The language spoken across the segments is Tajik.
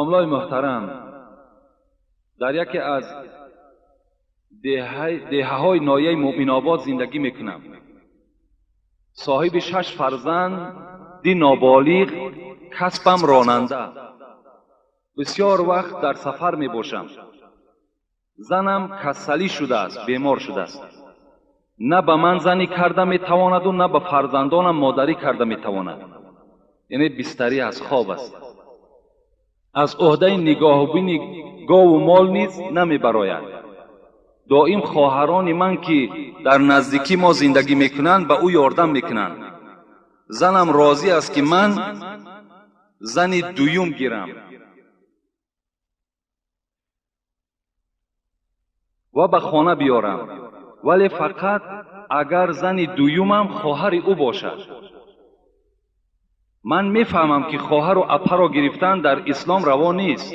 Домлای муҳтарам, дар яке аз деҳаҳои ноҳияи Муъминобод зиндагӣ мекунам. Соҳиби 6 фарзанди ноболиғ, касбам ронанда. Бисёр вақт дар сафар мебошам. Занам касалӣ шудааст, бемор шудааст. На ба ман занӣ карда метавонаду, на ба фарзандонам модарӣ карда метавонад. Яъне бистарӣ аст, хоб аст. Аз ӯҳдаи нигоҳубини гову мол низ намебарояд. Доим хоҳарони ман, ки дар наздикӣ мо зиндагӣ мекунанд, ба ӯ ёрдам мекунанд. Занам розӣ аст, ки ман зани дуюм гирам ва ба хона биёрам, вале фақат агар зани дуюмам хоҳари ӯ бошад. Ман мефаҳмам, ки хоҳару апаро гирифтан дар ислом раво нест.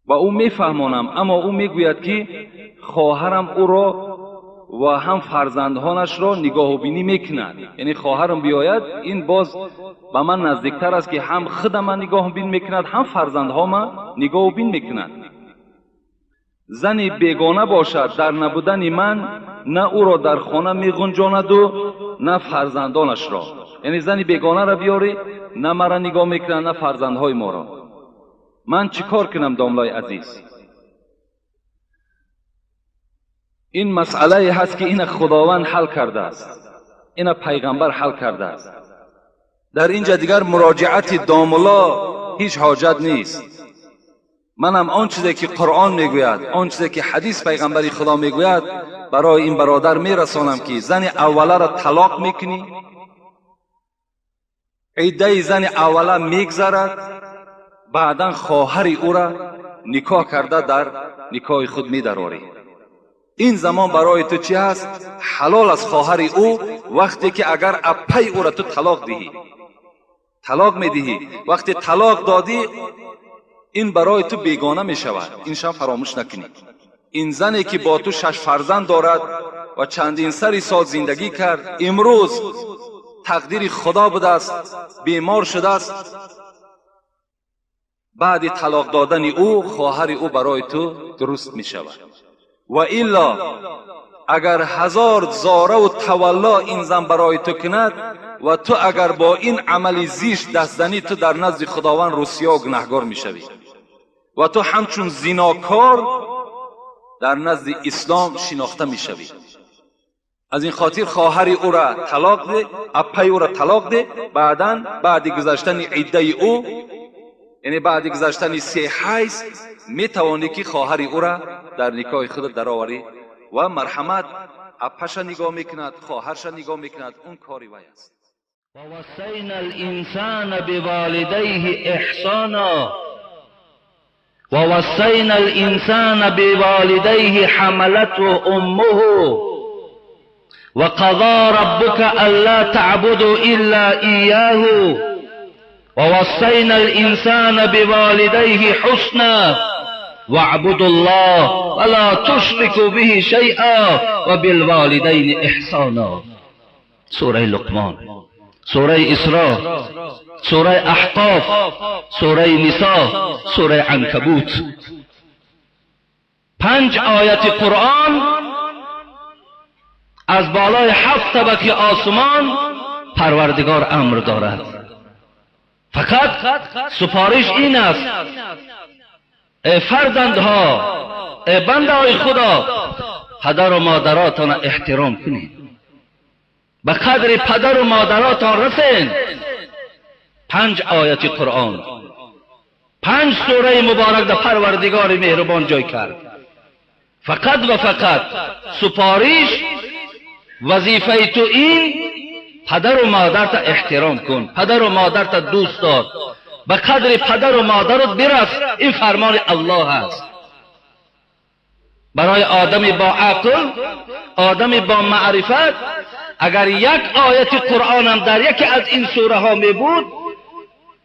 Ба ӯ мефаҳмонам, аммо ӯ мегӯяд, ки хоҳарам ӯро ва ҳам фарзандҳонашро нигоҳубинӣ мекунад. Яъне хоҳарам биёяд, ин боз ба ман наздиктар аст, ки ҳам худама нигоҳубин мекунад, ҳам фарзандҳома нигоҳубин мекунад. Зани бегона бошад, дар набудани ман на ӯро дар хона меғунҷонаду, на фарзандонашро. Яъне зани бегонаро биёрӣ, на маро нигоҳ мекунад, на фарзандҳои моро. Ман чӣ кор кунам, домлои азиз? Ин масъалае ҳаст, ки ина Худованд ҳал кардааст, ина пайғамбар ҳал кардааст. Дар инҷа дигар муроҷиати домло ҳеҷ ҳоҷат нест. Манам он чизе ки Қуръон мегӯяд, он чизе ки ҳадис пайғамбари Худо мегӯяд, барои ин бародар мерасонам, ки зани авваларо талоқ мекунӣ, иддаи зани аввала мегзарад, баъдан хоҳари ӯра никоҳ карда дар никоҳи худ медарорӣ. Ин замон барои ту чӣ ҳаст? Ҳалол аст хоҳари ӯ, вақте ки агар аппаи ӯра ту талоқ диҳӣ, талоқ медиҳӣ. Вақте талоқ додӣ, ин барои ту бегона мешавад. Ин шаб фаромӯш накунӣ. Ин зане ки бо ту 6 фарзанд дорад ва чандин сари сол зиндагӣ кард, имрӯз тақдири Худо будааст, бемор шудааст. Баъди талоқ додани ӯ, хоҳари ӯ барои ту дуруст мешавад. Ва илло агар 1000 зораву тавалло ин зан барои ту кунад ва ту агар бо ин амали зишт даст занӣ, ту дар назди Худованд русиё гунаҳгор мешавӣ ва ту ҳамчун зинокор дар назди ислом шинохта мешавӣ. Аз ин хотир хоҳари ӯра талоқ де, аппаи ӯра талоқ де, баъдан баъди гузаштани иддаи ӯ, яъне баъди гузаштани 3 ҳайз, метавонӣ ки хоҳари ӯра дар никоҳи худ дароварӣ ва марҳамат аппаша нигоҳ мекунад, хоҳарша нигоҳ мекунад, он кори вай аст. ووصينا الإنسان بوالديه إحسانا ووصينا الإنسان بوالديه حملته أمه وقضى ربك ألا تعبدوا إلا إياه ووصينا الإنسان بوالديه حسنا واعبدوا الله ولا تشركوا به شيئا وبالوالدين إحسانا. سورة لقمان، سورة إسراء، سورة أحقاف، سورة نساء، سورة عنكبوت. 5 آیت قرآن از بالای 7 طبقه آسمان پروردگار امر دارد. فقط سفارش این است ای فرزندها، ای بنده های خدا، پدر و مادراتان احترام کنید، به قدر پدر و مادراتان رسین. 5 آیت قرآن، 5 سوره مبارک در پروردگار مهربان جای کرد. فقط و فقط سپارش وظیفه تو این پدر و مادرت احترام کن، پدر و مادرت دوست دار، به قدر پدر و مادرت برس. این فرمان الله است. برای آدم با عقل، آدم با معرفت، اگر یک آیت قرآن هم در یکی از این سوره ها می بود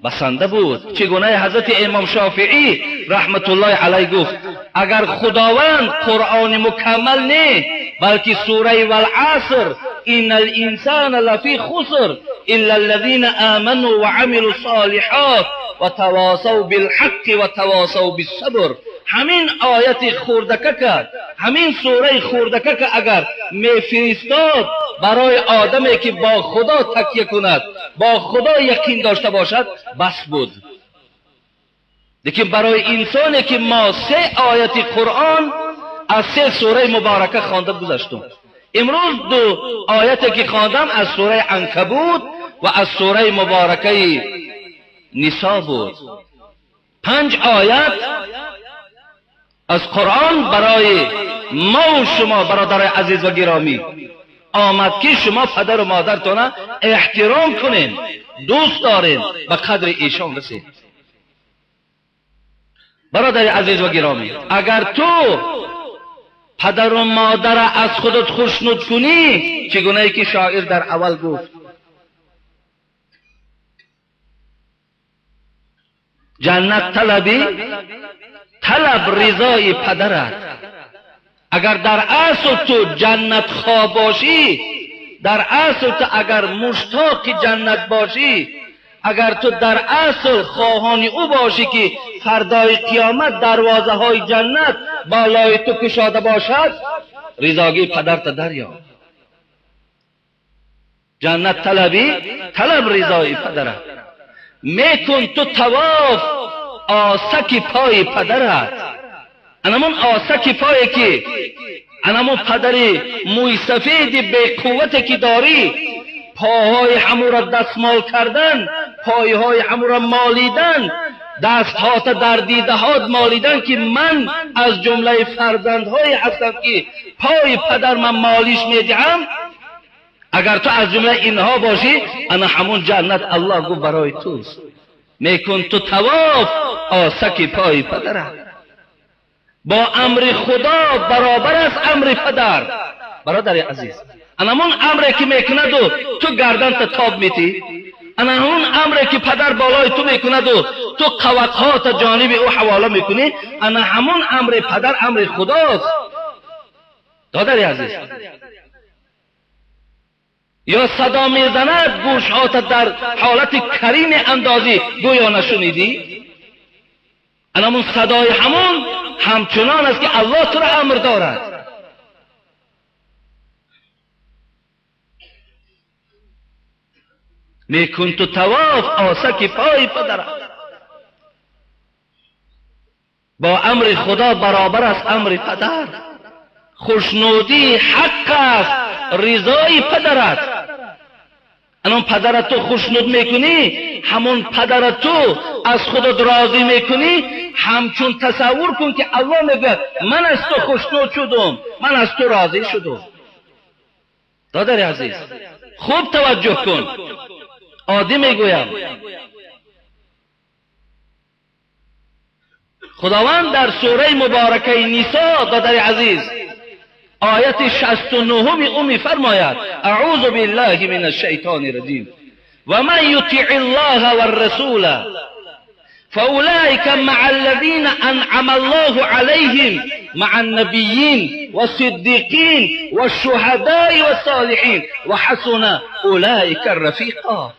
بسنده بود. چگونه حضرت امام شافعی رحمت الله علیه گفت اگر خداوند قرآن مکمل نه بلکه سوره والعصر ان الانسان لفی خسر الا الذین آمنوا وعملوا الصالحات و تواصوا بالحق و تواصوا بالصبر. همین آیت خوردکه کرد، همین سوره خوردکه که اگر میفرستاد برای آدمی که با خدا تکیه کند، با خدا یقین داشته باشد، بس بود. لیکن برای انسانی که ما 3 آیت قرآن از 3 سوره مبارکه خوانده گذشتم، امروز 2 آیت که خواندم از سوره عنکبوت و از سوره مبارکه نسا بود. 5 آیت از قرآن برای ما و شما برادر عزیز و گرامی آمد که شما پدر و مادرتان احترام کنین، دوست دارین، به قدر ایشان رسید. برادر عزیز و گرامی، اگر تو پدر و مادر از خودت خوشنود کنی، چگونه ای که شاعر در اول گفت، جنت طلبی طلب رضای پدرت. اگر در اصل تو جنت خواه باشی، در اصل تو اگر مشتاق جنت باشی، اگر تو در اصل خواهان او باشی که فردای قیامت دروازه های جنت بالای تو کشاده باشد، رضاگی پدرت دریاب. جنت طلبی طلب رضای پدرت. میکن تو طواف آسک پای پدرت. انمون آسک پای که انمون پدری موی سفید بی قوت که داری، پاهای همو را دستمال کردن، پایهای همو را مالیدن، دستهات در دیدهات مالیدن که من از جمله فرزندهای هستم که پای پدر من مالیش میدهم. اگر تو از جمله اینها باشی، انا همون جنت الله گفت برای توست. میکن تو طواف آسک پای پدرت. با امر خدا برابر است امر پدر. برادر عزیز، انمون امری که میکند و تو گردن تاب میتی، انمون امری که پدر بالای تو میکند و تو قوتها تا جانب او حواله میکنی، انا همون امر پدر امر خداست. دادر عزیز، یا صدا میزند گوشهات در حالت کریم اندازی گویا نشنیدی، انمون صدای همون همچنان است که الله تو را امر دارد. میکن تو طواف آسک پای پدرت. با امر خدا برابر است امر پدر. خوشنودی حق است، رضای پدرت. انون پدرت تو خوشنود میکنی، همون پدرت تو از خودت راضی میکنی، همچون تصور کن که الله میگه من از تو خوشنود شدم، من از تو راضی شدم. دادر عزیز، خوب توجه کن. عادی میگویم، خداوند در سوره مبارکه نساء، دادر عزیز، آیت 69 او میفرماید: اعوذ بالله من الشیطان الرجیم و من یطع الله والرسول فاولئک مع الذین انعم الله علیهم مع النبیین والصدیقین والشهداء والصالحین وحسن اولئک الرفیقا.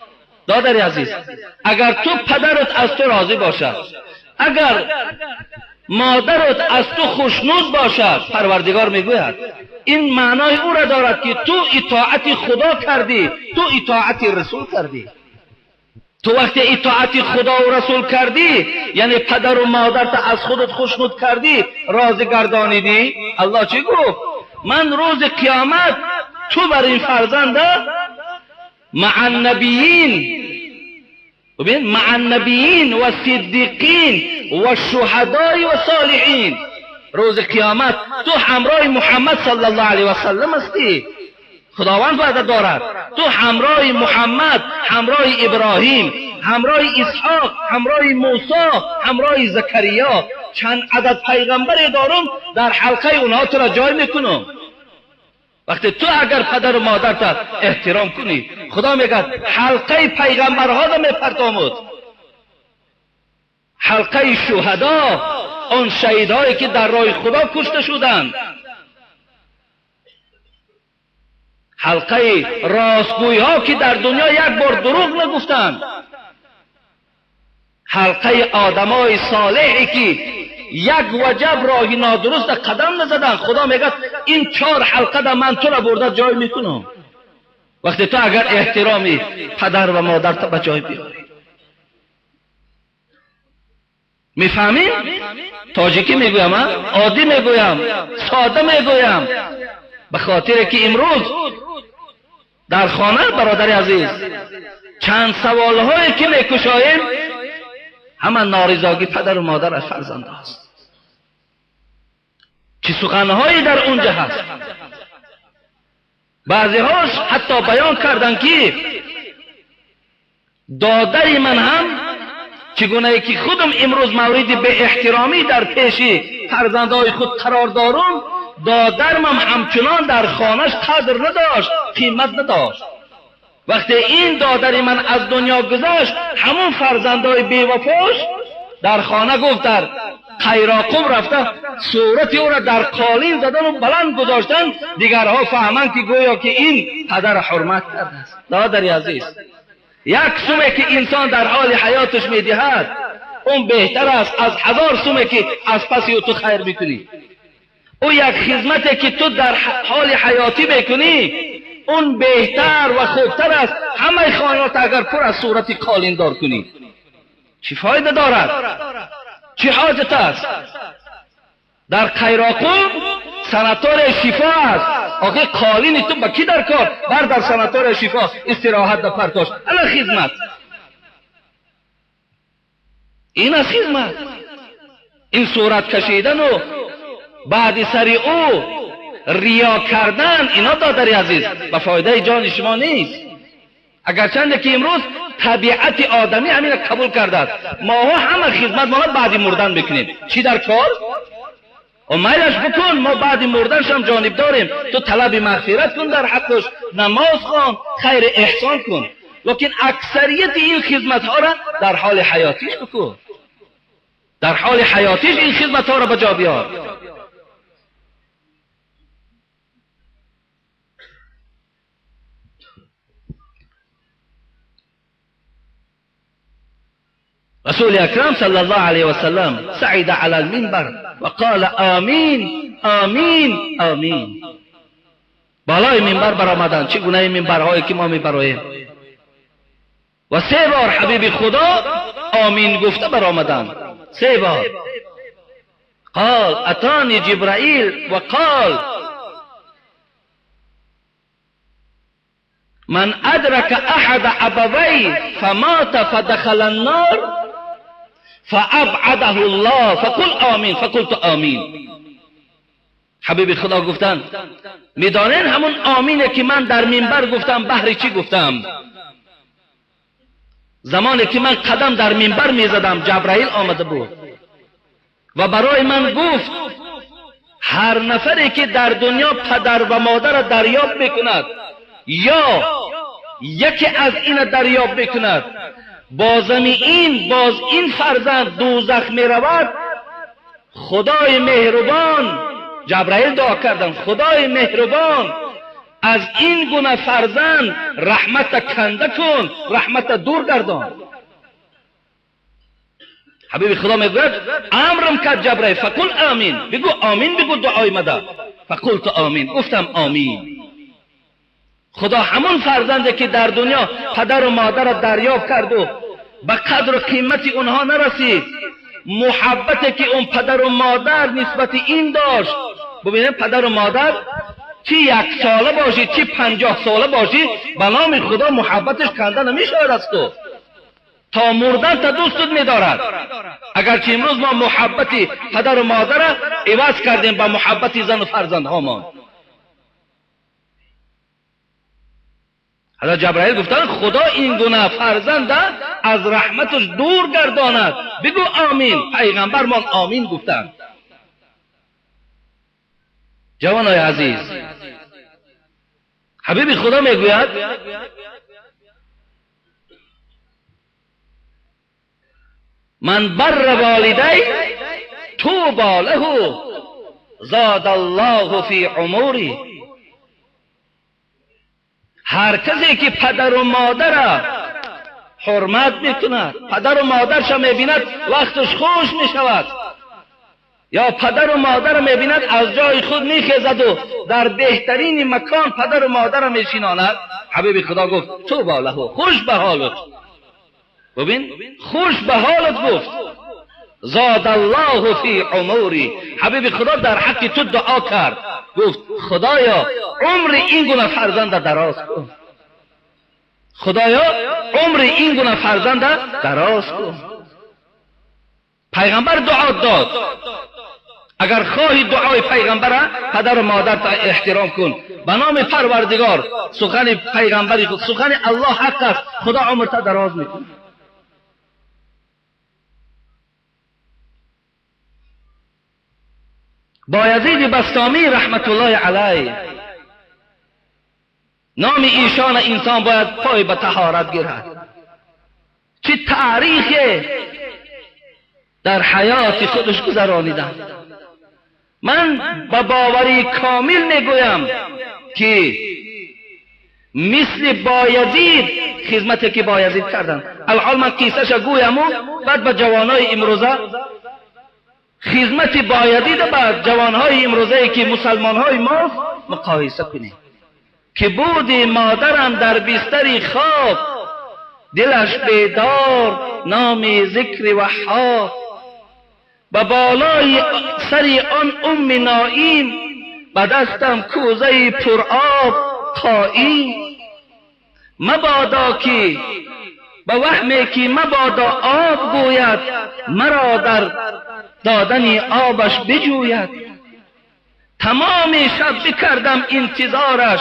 دادر عزیز، اگر تو پدرت از تو راضی باشد، اگر مادرت از تو خوشنود باشد، پروردگار میگوید این معنای او را دارد که تو اطاعت خدا کردی، تو اطاعت رسول کردی. تو وقتی اطاعت خدا و رسول کردی، یعنی پدر و مادرت از خودت خوشنود کردی، راضی گردانیدی، الله چی گفت؟ من روز قیامت تو بر این فرزند مع النبیین، ببین، مع النبیین و صدیقین و شهدای و صالحین. روز قیامت تو همراه محمد صلی الله علیه و سلم هستی. خداوند وعده دارد تو همراه محمد، همراه ابراهیم، همراه اسحاق، همراه موسی، همراه زکریا، چند عدد پیغمبر دارم، در حلقه اونها تو را جای میکنم. وقتی تو اگر پدر و مادرت احترام کنی، خدا میگه حلقه پیغمبرها را میپرتامد، حلقه شهدا، آن شهیدهایی که در راه خدا کشته شدند، حلقه راستگویی ها که در دنیا یک بار دروغ نگفتند، Ҳалқаи одамои солеҳе ки як ваҷаб роҳи нодуруст қадам назаданд, Худо мегӯяд ин 4 ҳалқа да ман туро бурда ҷой мекунам. Вақте ту агар эҳтироми падар ва модарта ба ҷой биёрӣ. Мефаҳмӣ? Тоҷикӣ мегӯям, оддӣ мегӯям, сода мегӯям, ба хотире ки имрӯз дар хона, бародари азиз, чанд саволҳое ки мекушоем ҳама норизогӣ падару модар аз фарзанд аст. Чӣ суханҳое дар онҷа ҳаст. Баъзеҳош ҳатто баён карданд ки додари ман ҳам чигунае ки худам имрӯз мавриди беэҳтиромӣ дар пеши фарзандҳои худ қарор дорум, додармам ҳамчунон дар хонаш қадр надошт, қимат надошт. Вақте ин додари ман аз дунё гузашт, ҳамон фарзандҳои бевафош дар хона гуфт дар Қайроқум рафта сурати ӯро дар қолин задану баланд гузоштанд, дигарҳо фаҳманд ки гӯё ки ин падар ҳурмат кардааст. Додари азиз, як суме ки инсон дар ҳоли ҳаёташ медиҳад, он беҳтар аст аз 1000 суме ки аз паси ӯ ту хайр мекунӣ. Ӯ як хизмате ки ту дар ҳоли ҳаётӣ мекунӣ, он беҳтар ва хубтар аст ҳамаи хонаро агар пур аз сурати қолиндор кунӣ. Чӣ фоида дорад? Чӣ ҳоҷат аст? Дар Қайроқум санатория шифо аст. Охи қолини ту ба кӣ дар кор? Бар дар санатория шифо истироҳат да партош. Ала хизмат. Ин аст хизмат. Ин сурат кашидану баъди сари ӯ риё кардан, ино додари азиз ба фоидаи ҷони шумо нест. Агарчанде ки имрӯз табиати одамӣ ҳамина қабул кардааст, моҳо ҳама хизмат мола баъди мурдан мекунем. Чӣ дар кор? Майлаш бикун, мо баъди мурданшам ҷониб дорем. Ту талаби мағфират кун дар ҳаққаш, намоз хон, хайри эҳсон кун. Лекин аксарияти ин хизматҳоро дар ҳоли ҳаётиш бикун. Дар ҳоли ҳаётиш ин хизматҳоро ба ҷо биёр. رسول اکرم صلی الله علیه وسلم صعد على المنبر وقال آمین آمین آمین. بالای منبر برآمدند، چه گونه منبرهایی که ما میبراییم، و 3 بار حبیب خدا آمین گفته برآمدند. 3 بار. قال اتانی جبرائیل وقال من ادرك احد ابويه فمات فدخل النار فابعده الله فقل آمین فقلت آمین. حبیب خدا گفتند میدانین همون آمینه که من در منبر گفتم بهر چی گفتم؟ زمانی که من قدم در منبر میزدم جبرائیل آمده بود و برای من گفت هر نفری که در دنیا پدر و مادر دریاب میکند یا یکی از این دریاب میکند، بازم این باز این فرزند دوزخ میرود، خدای مهربان، جبرائیل دعا کردن، خدای مهربان از این گونه فرزند رحمت کنده کن، رحمت دور گردان. حبیب خدا میگوید امرم کرد جبرائیل فقل آمین، بگو آمین، بگو دعای مده. فقلت آمین، گفتم آمین. خدا همون فرزنده که در دنیا پدر و مادر را دریافت کرد و به قدر و قیمت اونها نرسید، محبت که اون پدر و مادر نسبت این داشت. ببینید پدر و مادر چی 1 ساله باشی چی 50 ساله باشی، به نام خدا محبتش کنده نمیشود از تو، تا مردن تا دوستت میدارد. اگرچه امروز ما محبت پدر و مادر را عوض کردیم به محبت زن و فرزندهامان. حضرت جبرائیل گفتن خدا این گونه فرزند از رحمتش دور گرداند، بگو آمین. پیغمبرمان آمین گفتند. جوانای عزیز، حبیب خدا میگوید من بر والدی توبا له زاد الله فی عمری. هر کسی که پدر و مادر ҳурмат мекунад, падару модарша мебинад, вақташ хуш мешавад. Ё падару модарро мебинад, аз ҷои худ мехезаду дар беҳтарини макон падару модарро мешинонад. Ҳабиби Худо гуфт: тӯбо лаҳу, хуш ба ҳолат. Бибин, хуш ба ҳолат гуфт. زاد الله فی عمری. حبیب خدا در حق تو دعا کرد، گفت خدایا عمر این گونه فرزند دراز کن، خدایا عمر این گونه فرزند دراز کن. پیغمبر دعا داد. اگر خواهی دعای پیغمبر، پدر و مادر تا احترام کن. به نام پروردگار، سخن پیغمبری خود، سخن الله حق است، خدا عمر تا دراز میکنه. بایزید بسطامی رحمت الله علیه، نام ایشان انسان باید پای به طهارت گیرد. چه تاریخ در حیات خودش گذرانیدن. من به باوری کامل میگویم که مثل بایزید خدمتی که بایزید کردن. الحال من قصه‌ش گویم و بعد به جوانای امروزه خدمت بایزید به جوانهای امروزه که مسلمانهای ماست مقایسه کنیم. که بود مادرم در بستر خواب، دلش بیدار نام ذکر وهاب، به بالای سر آن ام نائیم، به دستم کوزه پر آب قایم. مبادا که به وهمی که مبادا آب گوید، مرا در دادن آبش بجوید. تمام شب بکردم انتظارش،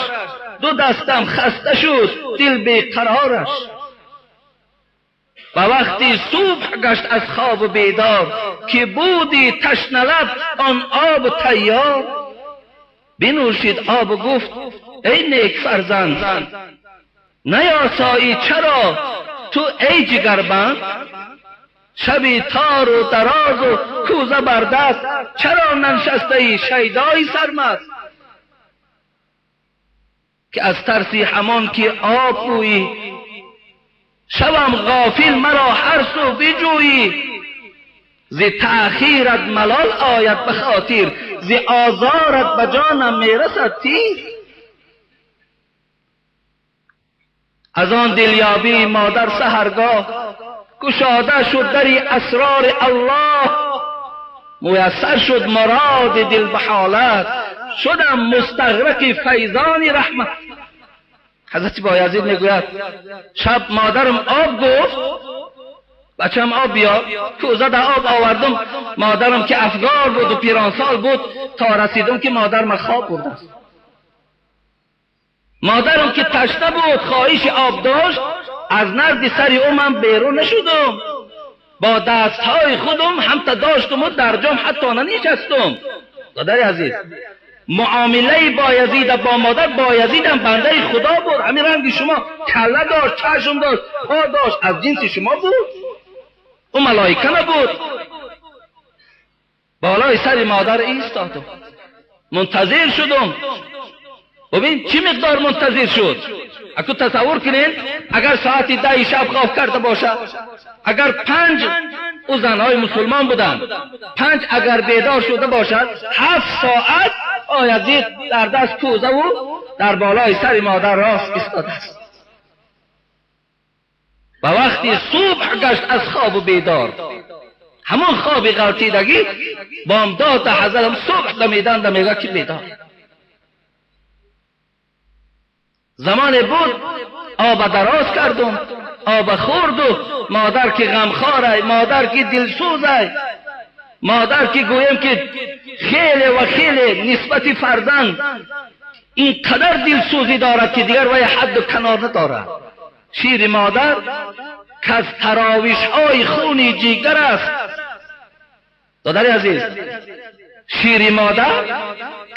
دو دستم خسته شد دل بیقرارش. و وقتی صبح گشت از خواب بیدار، که بودی تشنه لب آن آب تیار. بنوشید آب و گفت ای نیک فرزند، نیاسایی چرا تو ای جگربند؟ شبی تار و دراز و کوزه بر دست، چرا ننشسته ای شیدای سرمست؟ که از ترسی همان که آب گویی، شوم غافل مرا هر سو بجویی. ز تأخیرت ملال آید به خاطر، ز آزارت به جانم میرسد تیر. از آن دلیابی مادر سحرگاه، گشاده شد دری اسرار الله. میسر شد مراد دل به حالت، شدم مستغرق فیضان رحمت. حضرت بایزید میگوید شب مادرم آب گفت، بچم آب بیار، کوزه در آب آوردم. مادرم که افگار بود و پیرانسال بود، تا رسیدم که مادرم خواب برده است. مادرم که تشنه بود خواهش آب داشت، از نزد سر او من بیرون نشدم، با دستهای خودم هم تا داشتم و در جام حتی ننشستم. دادر عزیز، معامله بایزید با مادر، بایزید هم بنده خدا بود، همین رنگ شما، کله داشت، چشم داشت، پا داشت، از جنس شما بود، او ملائکه نبود. بالای سر مادر ایستادم، منتظر شدم. ببین چی مقدار منتظر شد. اگه تصور کنین اگر ساعت 10 شب خواب کرده باشه، اگر 5، او زنهای مسلمان بودن، 5 اگر بیدار شده باشد، 7 ساعت بایزید در دست کوزه و در بالای سر مادر راست ایستاده است. و وقتی صبح گشت از خواب بیدار، همون خواب غلطیدگی بامداد حضرت صبح دمیدن دمیگه که بیدار. زمان بود آب دراز کردم، آب خورد و مادر که غمخواره، مادر که دلسوزه، مادر که گویم که خیلی و خیلی نسبت فرزند اینقدر دلسوزی دارد که دیگر وی حد و کنار ندارد. شیر مادر که از تراویش های خون جیگر است. دادر عزیز، شیر مادر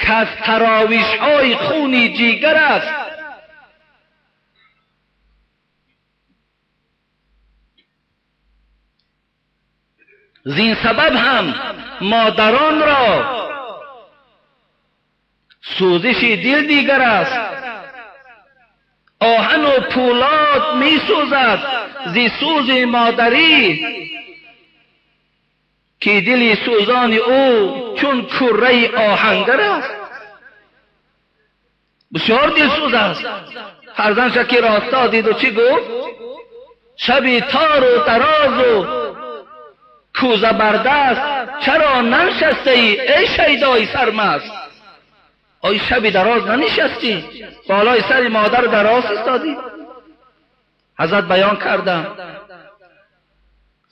که از تراویش های خون جیگر است. زین سبب هم مادران را سوزش دل دیگر است. آهن و پولاد می سوزد، зи сӯзи модарӣ, ки дили сӯзони ӯ чун кӯраи оҳангар аст. Бисёр дилсӯз аст. Фарзандша ки роста диду чӣ гуфт? Шаби тору дарозу кӯза бардаст, чаро наншастаӣ эй шайдои сармаст? Ой шаби дароз нанишастӣ, болои сари модар дароз истодӣ. Ҳазрат баён кардам,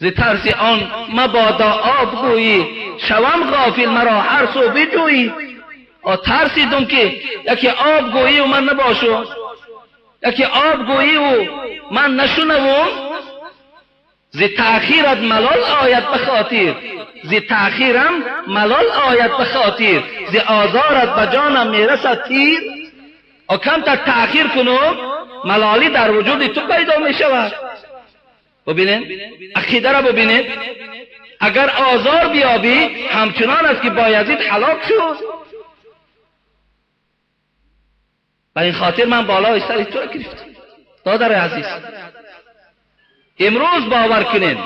зи тарси он мабодо об гӯйӣ, шавам ғофил маро ҳар сӯ биҷӯйӣ. Тарсидум ки яке об гӯйию ман набошум, яке об гӯйию ман нашунавум. Зи таъхират малол ояд ба хотир, зи таъхирам малол ояд ба хотир, зи озорат ба ҷонам мерасад тир. Камтар таъхир кунум, малолӣ дар вуҷуди ту пайдо мешавад. Бубинед, ақидаро бубинед. Агар озор биёбӣ, ҳамчунон аст ки Боязид ҳалок шуд. Ба ин хотир ман болои сари туро гирифтам. Додари азиз, имрӯз бовар кунед,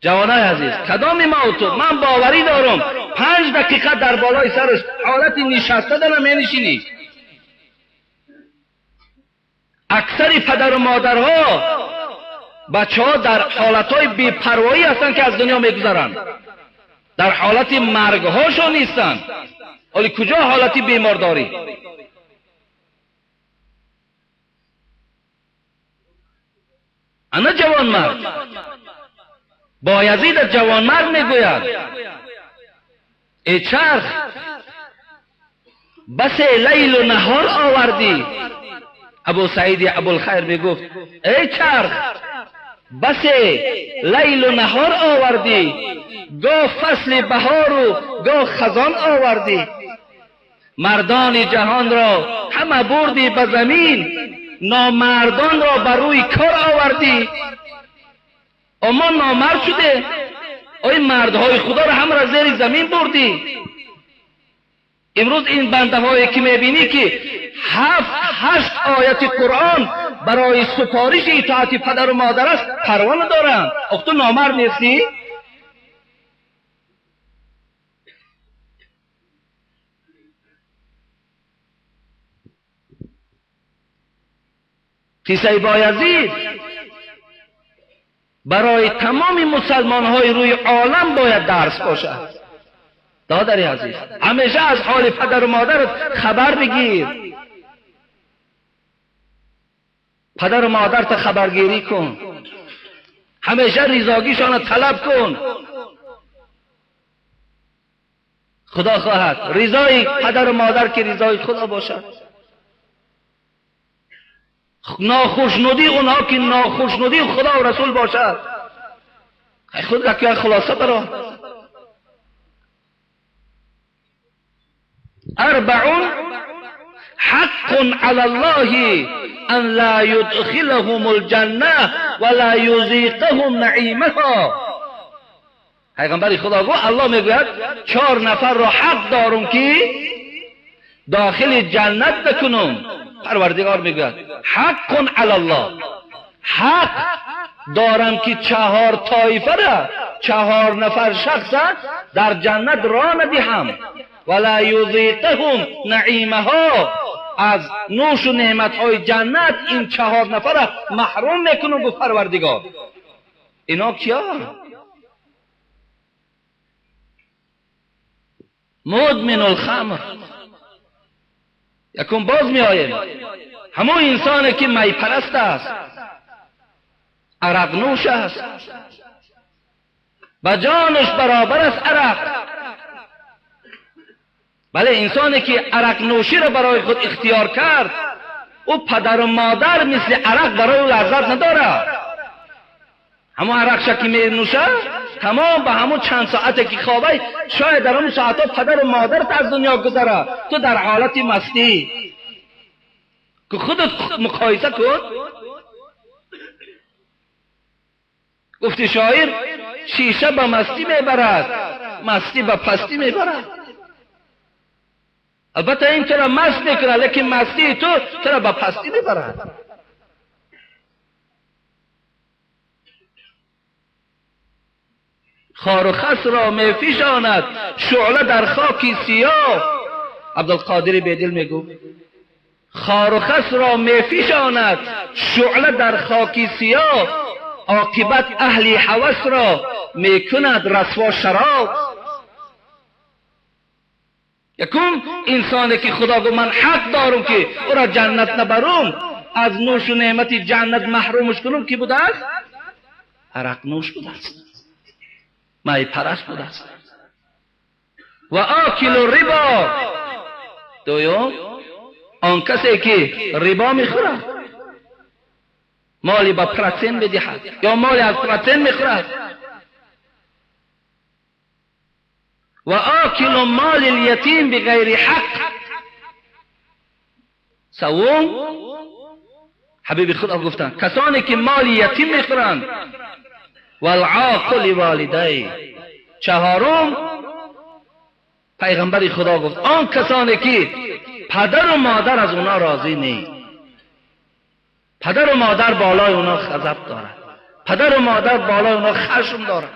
ҷавонои азиз, кадоми ма ту, ман боварӣ дорам, 5 дақиқа дар болои сараш ҳолати нишаста дара менишинӣ. Аксари падару модарҳо бачаҳо дар ҳолатҳои бепарвоӣ ҳастанд, ки аз дунё мегузаранд, дар ҳолати маргҳошон нестанд. Ҳоли куҷо ҳолати бемордорӣ? Ана ҷавонмард Боязид ҷавонмард мегӯяд: эй чарх, басе лайлу наҳор овардӣ. Абу Саиди Абулхайр мегуфт: эй чарх, басе лайлу наҳор овардӣ, гоҳ фасли баҳору гоҳ хазон овардӣ. Мардони ҷаҳонро ҳама бурдӣ ба замин, номардонро ба рӯи кор овардӣ. Мо номард шуде, ой мардҳои худоро ҳамаро зери замин бурдӣ. Имрӯз ин бандаҳое ки мебинӣ, ки 7-8 ояти Қуръон барои супориши итоати падару модар аст, парво надоранд. Ох, ту номард нестӣ? Қиссаи Боязид барои тамоми мусалмонҳои рӯи олам бояд дарс бошад. Додари азиз, ҳамеша аз ҳоли падару модарат хабар бигир. Падару модарта хабаргирӣ кун, ҳамеша ризогишонро талаб кун. Худо хоҳад ризои падару модар ки ризои Худо бошад, нохушнудии онҳо ки нохушнудии Худо ва Расул бошад. Худ як хулоса баро. 4 حق على الله أن لا يدخلهم الجنة ولا يذيقهم نعيمها. پیغمبر خدا گفت، الله میگوید 4 نفر را حق دارم که داخل جنت بکنم. پروردگار میگوید حق علی الله، حق دارم که 4 طایفه را، 4 نفر شخص در جنت را ندهم. ولا یذیقهم نعیمها، از نوش و نعمتهای جنت این 4 نفر را محروم میکنم. گفت پروردگار اینا کیا؟ مدمن الخمر. یکم باز می آیم، همون انسانی که می پرست است، عرق نوش است، به جانش برابر است عرق. بله، انسانی که عرق نوشی را برای خود اختیار کرد، او پدر و مادر مثل عرق برای او لذت نداره. همون عرق که می نوشه، تمام به همون چند ساعته که خوابه، شاید در اون ساعتها پدر و مادرت از دنیا گذره، تو در حالت مستی که خودت مقایسه کن. گفتی شاعر شیشه به مستی میبرد، مستی به پستی میبرد. البته این تو را مست میکنه، لیکن مستی تو را به پستی میبرد. خار و خس را میفشاند شعله در خاکی سیاه. عبدالقادر بیدل میگو خار و خس را میفشاند شعله در خاکی سیاه، عاقبت اهل هوس را میکند رسوا شراب. یکم انسانی که خدا گفت من حق دارم که او را جنت نبرم، از نوش و نعمت جنت محرومش کنم، کی بوده است؟ عرق نوش بوده است، می پرست بوده است. و آکل ربا، دوم آن کسی که ربا میخورد، مالی با پرتن بدهد یا مالی از پرتن میخورد. و آکل مال الیتیم بغیر حق. سوم حبیب خدا گفتند کسانی که مال یتیم میخورند. والعاق لوالدی. چهارم پیغمبر خدا گفت آن کسانی که پدر و مادر از اونا راضی نیست، پدر و مادر بالای اونا غضب دارد، پدر و مادر بالای اونا خشم دارد.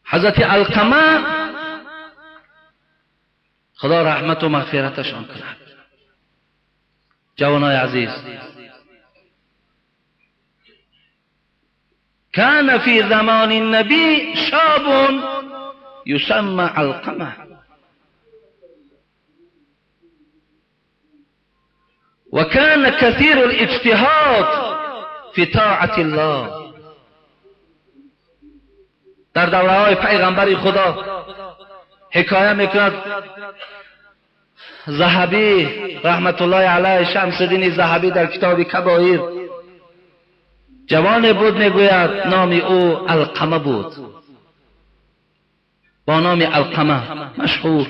حضرت علقمه خدا رحمت و مغفرتشان کند. جوانای عزیز، كان في زمان النبي شاب يسمى علقمة وكان كثير الاجتهاد في طاعة الله. در دوره های پیغمبر خدا حکایه میکند ذهبی رحمت الله علیه، شمس الدین ذهبی در کتاب کبایر، جوان بود میگوید نام او علقمه بود، با نام علقمه مشهور.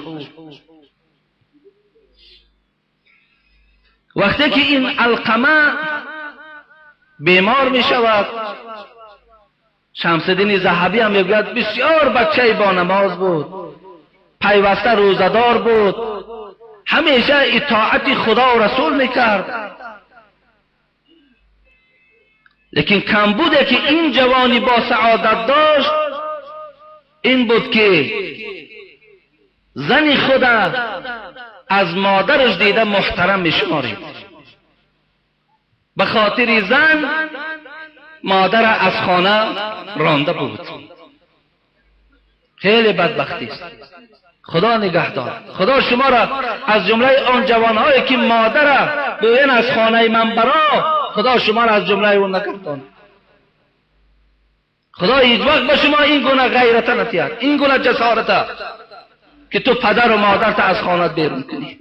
وقتی که این علقمه بیمار می شود، شمس الدین ذهبی هم میگوید بسیار بچه با نماز بود، پیوسته روزه‌دار بود، همیشه اطاعت خدا و رسول میکرد، لیکن کمبوده که این جوانی با سعادت داشت این بود که زن خدا از مادرش دیده محترم میشمارید. به خاطر زن مادر از خانه رانده بود. خیلی بدبختی است. خدا نگه دارد. خدا شما را از جمله آن جوانهایی که مادر بوین از خانه من برا، خدا شما را از جمله اون نگرداند. خدا هیچ وقت به شما این گونه غیرت نتید، این گونه جسارت که تو پدر و مادرت از خانه بیرون کنی.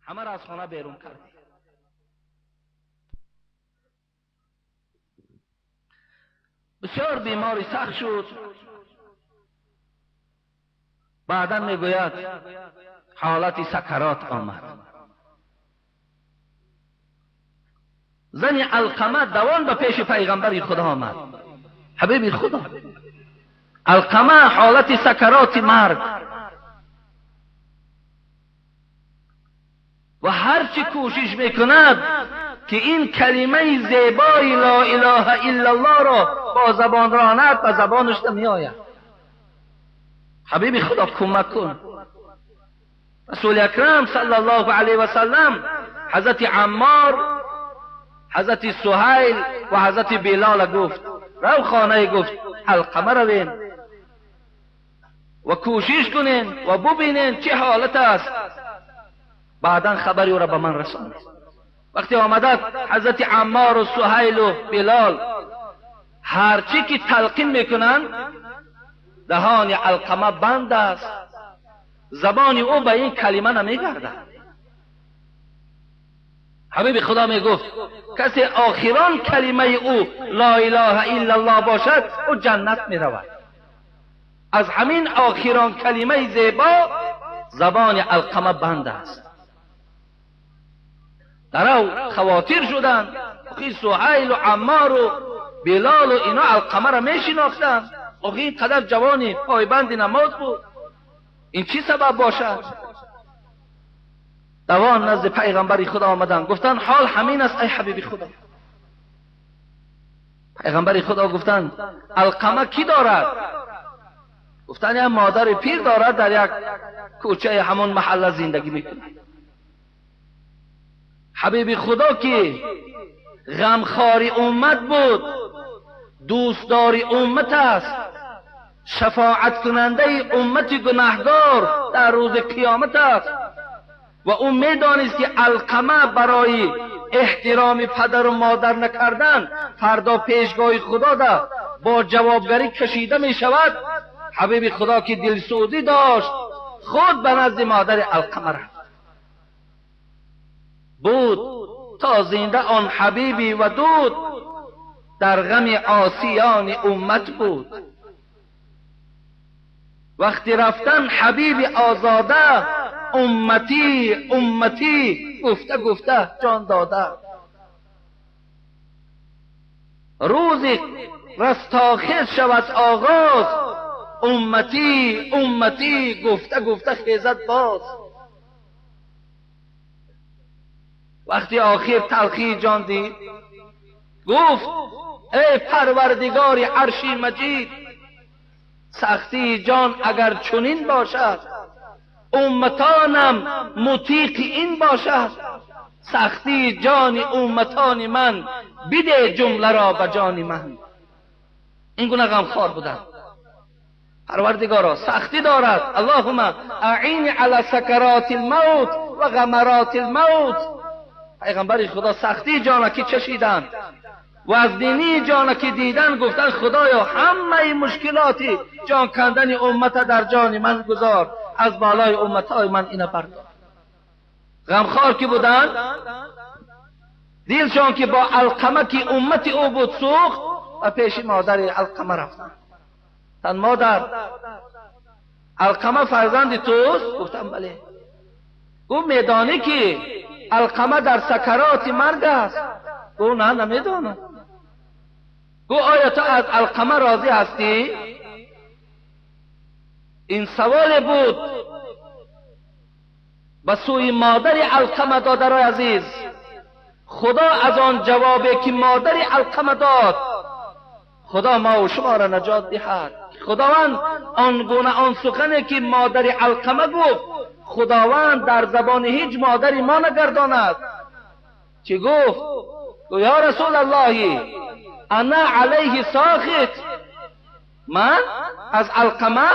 همه را از خانه بیرون کردی. بسیار بیماری سخت شد. بعدا میگوید حالت سکرات آمد. زن علقمه دوان به پیش پیغمبر خدا آمد. حبیب خدا، علقمه حالت سکرات مرگ و هرچی کوشش میکند که این کلمه زیبای لا اله الا الله را با زبان راند، به زبانش نمیآید. حبیب خدا کمک کن. رسول اکرم صلی الله علیه و سلم حضرت عمار، حضرت سهیل و حضرت بلال گفت رو خانه، گفت علقمه روین و کوشش کنین و ببینین چه حالت است، بعدا خبری او را به من رساند. وقتی آمدد حضرت عمار و سهیل و بلال هرچی که تلقین میکنند دهان علقمه بند است، زبان او به این کلمه نمیگردد. حبیب خدا میگفت کسی آخران کلمه او لا اله الا الله باشد او جنت میرود. از همین آخران کلمه زیبا زبان علقمه بند است. در او خواطر شدند، سهیل و عمار و Билол ва ино Алқама ро мешинофтанд. Охи ин қадар ҷавони пойбанди намоз буд, ин чӣ сабаб бошад? Давон назди пайғамбари Худо омаданд, гуфтанд ҳол ҳамин аст эй ҳабиби Худо. Пайғамбари Худо гуфтанд Алқама кӣ дорад? Гуфтанд як модари пир дорад, дар як кӯчаи ҳамон маҳалла зиндагӣ мекунад. Ҳабиби Худо ки ғамхори уммат буд, дӯстдори уммат аст, шафоаткунандаи уммати гунаҳгор дар рӯзи қиёмат аст ва ӯ медонист ки Алқама барои эҳтироми падару модар накардан фардо пешгоҳи Худо да бо ҷавобгарӣ кашида мешавад. Ҳабиби Худо ки дилсӯзӣ дошт, худ ба назди модари Алқама рафт. Буд то зинда он ҳабиби вадуд, дар ғами осиёни уммат буд. Вақти рафтан ҳабиби озода, умматӣ умматӣ гуфта гуфта ҷон дода. Рӯзи растохез шавад оғоз, умматӣ умматӣ гуфта гуфта хезад боз. Вақти охир талхии ҷон дид, гуфт эй парвардигори арши маҷид, сахтии ҷон агар чунин бошад, умматонам мутиқи ин бошад, сахтии ҷони умматони ман биде ҷумларо ба ҷони ман. Ин гуна ғамхор буданд. Парвардигоро сахтӣ дорад. Аллоҳумма аъини ала сакароти лмавт ва ғамароти лмавт. Пайғамбари Худо сахтии ҷона ки чашиданд ва аз динии ҷона ки дидан, гуфтанд Худоё ҳамаи мушкилоти ҷон кандани уммата дар ҷони ман гузор, аз болои умматҳои ман ина бардор. Ғамхор ки буданд, дилшон ки бо Алқама ки уммати ӯ буд сӯхт ва пеши модари Алқама рафтанд. Тан модар, Алқама фарзанди туст? Гуфтам бале. Гуфт медонӣ ки Алқама дар сакароти марг аст? Гуфт на, намедонам. Гуфт оё ту аз Алқама розӣ ҳастӣ? Ин саволе буд ба сӯи модари Алқама додарои азиз. Худо аз он ҷавобе ки модари Алқама дод, Худо ма ва шуморо наҷот диҳад. Худованд он гуна он сухане ки модари Алқама гуфт, Худованд дар забони ҳеҷ модари мо нагардонад. Чӣ гуфт? Гуфт ё расулаллоҳи ана алайҳи сохит, ман аз Алқама,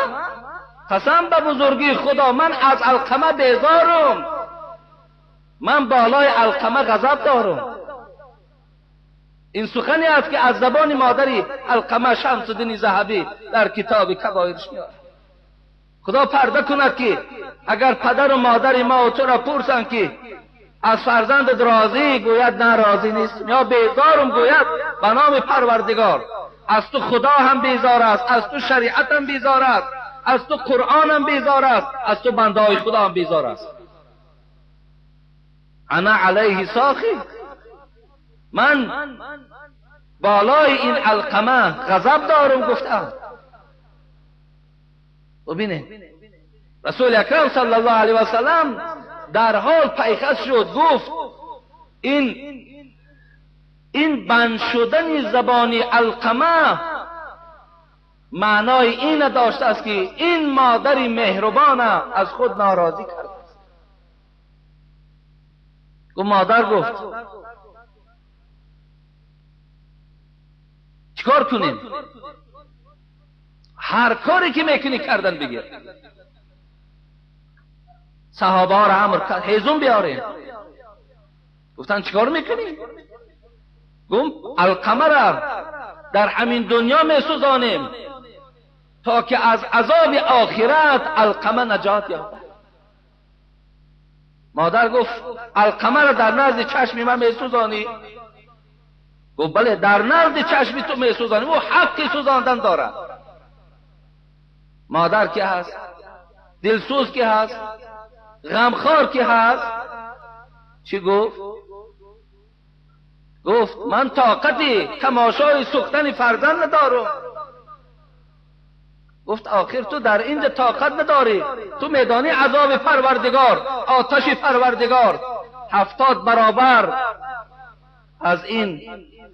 қасам ба бузургии Худо, ман аз Алқама безорум, ман болои Алқама ғазаб дорум. Ин сухане аст ки аз забони модари Алқама Шамсуддини Заҳабӣ дар китоби кабоирш меояд. Худо парда кунад ки агар падару модари мо туро пурсанд ки аз фарзандат розӣ, гӯяд на, розӣ нестам, ё безорум, гӯяд ба номи Парвардигор аз ту Худо ҳам безор аст, аз ту шариат ҳам безор аст, аз ту Қуръон ҳам безор аст, аз ту бандаҳои Худо ҳам безор аст. Ана алайҳи сохит, ман болои ин Алқама ғазаб дорум гуфтам. Бубинед, Расули Акрам саллаллоҳу алайҳи васаллам дар ҳол пайхас шуд, гуфт ин банд шудани забони Алқама маънои ина доштааст ки ин модари меҳрубона аз худ норозӣ кардааст. Гуфт модар гуфт чикор кунем? Ҳар коре ки мекунӣ кардан бигир. Саҳобаҳоро амр кард ҳезум биёрем. Гуфтанд чикор мекунӣ? Гуфт Алқамаро дар ҳамин дунё месӯзонем то ки аз азоби охират Алқама наҷот ёбад. Модар гуфт Алқамаро дар назди чашми ман месӯзонӣ? Гуфт бале, дар назди чашми ту месӯзонем, ӯ ҳаққи сӯзондан дорад. Модар ки ҳаст, дилсӯз ки ҳаст, ғамхор ки ҳаст, чӣ гуфт? گفت من طاقتی تماشای سوختن فرزند ندارم. گفت آخر تو در اینجا طاقت نداری، تو میدانی عذاب پروردگار، آتش پروردگار 70 برابر از این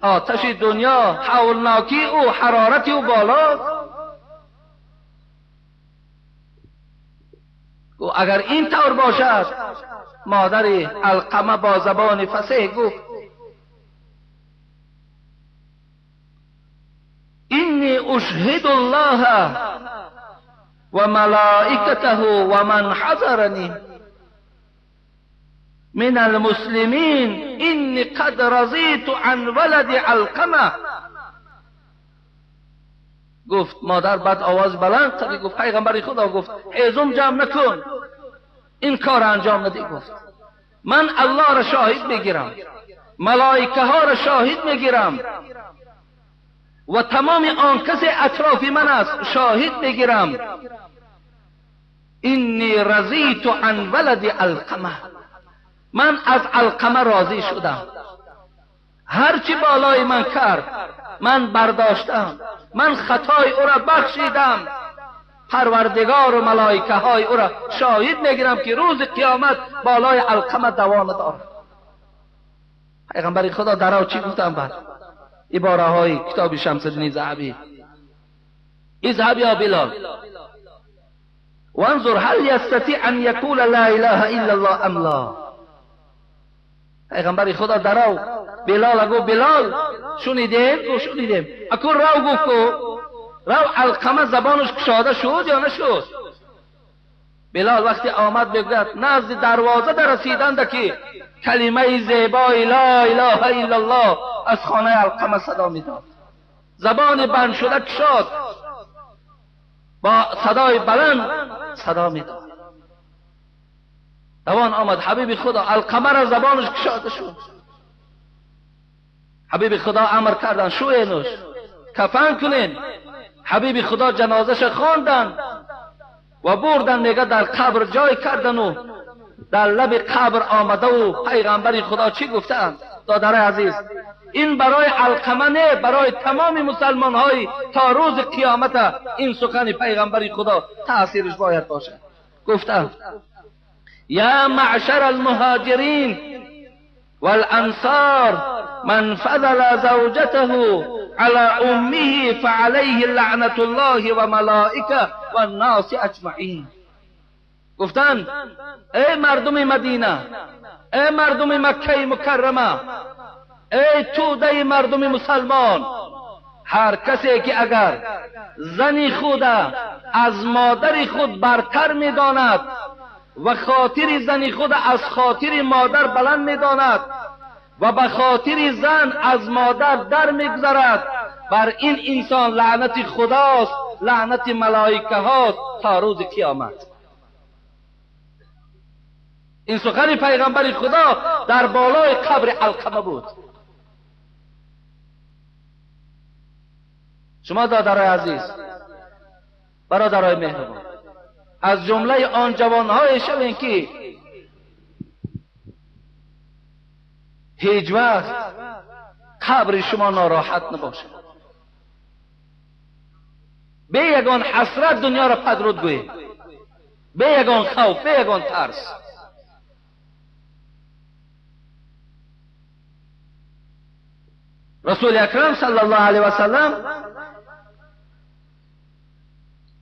آتش دنیا، حولناکی او، حرارت او بالا. اگر این طور باشد، مادر علقمه با زبان فصیح گفت اینی اشهد الله و ملائکته و من حضرنی من المسلمین اینی قد رضیت عن ولد علقمه. گفت مادر بعد آواز بلند کرد، گفت پیغمبر خدا گفت هیزم جمع نکن، این کار انجام نده. گفت من الله را شاهد میگیرم، ملائکه ها را شاهد میگیرم و تمام آن کسی اطراف من است شاهد میگیرم. اینی رضیت عن ولد علقمه، من از علقمه راضی شدم، هرچی بالای من کرد من برداشتم، من خطای او را بخشیدم، پروردگار و ملائکه های او را شاهد میگیرم که روز قیامت بالای علقمه دوام دارد. پیغمبر خدا درو چی گفتم؟ بعد عباره های کتاب شمس الدین ذهبی، اذهب یا بلال وانظر هل یستطیع ان یقول لا اله الا الله ام لا. پیغمبر خدا درو بلال گفت بلال شنیدیم؟ گفت شنیدیم. اکو رو گفت رو علقمه زبانش کشاده شد یا نشد؟ بلال وقتی آمد بگوید نزد دروازه در رسیدند که کلمه زیبای لا اله الا الله از خانه علقمه صدا میداد. زبان بند شده کشاد، با صدای بلند صدا میداد. دوان آمد حبیب خدا، علقمه را زبانش کشاده شد. حبیب خدا امر کردن شوینش کفن کنین. حبیب خدا جنازش خواندن و بردن، میگه در قبر جای کردن و در لب قبر آمده و پیغمبر خدا چی گفتند؟ دادر عزیز، این برای علقمه نه، برای تمام مسلمان های تا روز قیامت این سخن پیغمبر خدا تاثیرش باید باشه. گفتند یا معشر المهاجرین والانصار من فضل زوجته على امه فعليه لعنة الله وملائكه والناس اجمعین. گفتند ای مردم مدینه، ای مردم مکه مکرمه، ای توده مردم مسلمان، هر کسی که اگر زن خود از مادر خود برتر میداند و خاطر زن خود از خاطر مادر بلند میداند و به خاطر زن از مادر در میگذرد، بر این انسان لعنت خداست، لعنت ملائکه هاست تا روز قیامت. این سخن پیغمبر خدا در بالای قبر علقمه بود. شما دادرای عزیز، برادرای مهربان، از جمله آن جوانهای شوین که هیچ وقت قبر شما ناراحت نباشه، به یگان حسرت دنیا را پدرود گویید، به یگان خوف، به یگان ترس. رسول اکرم صلی الله علیه و سلم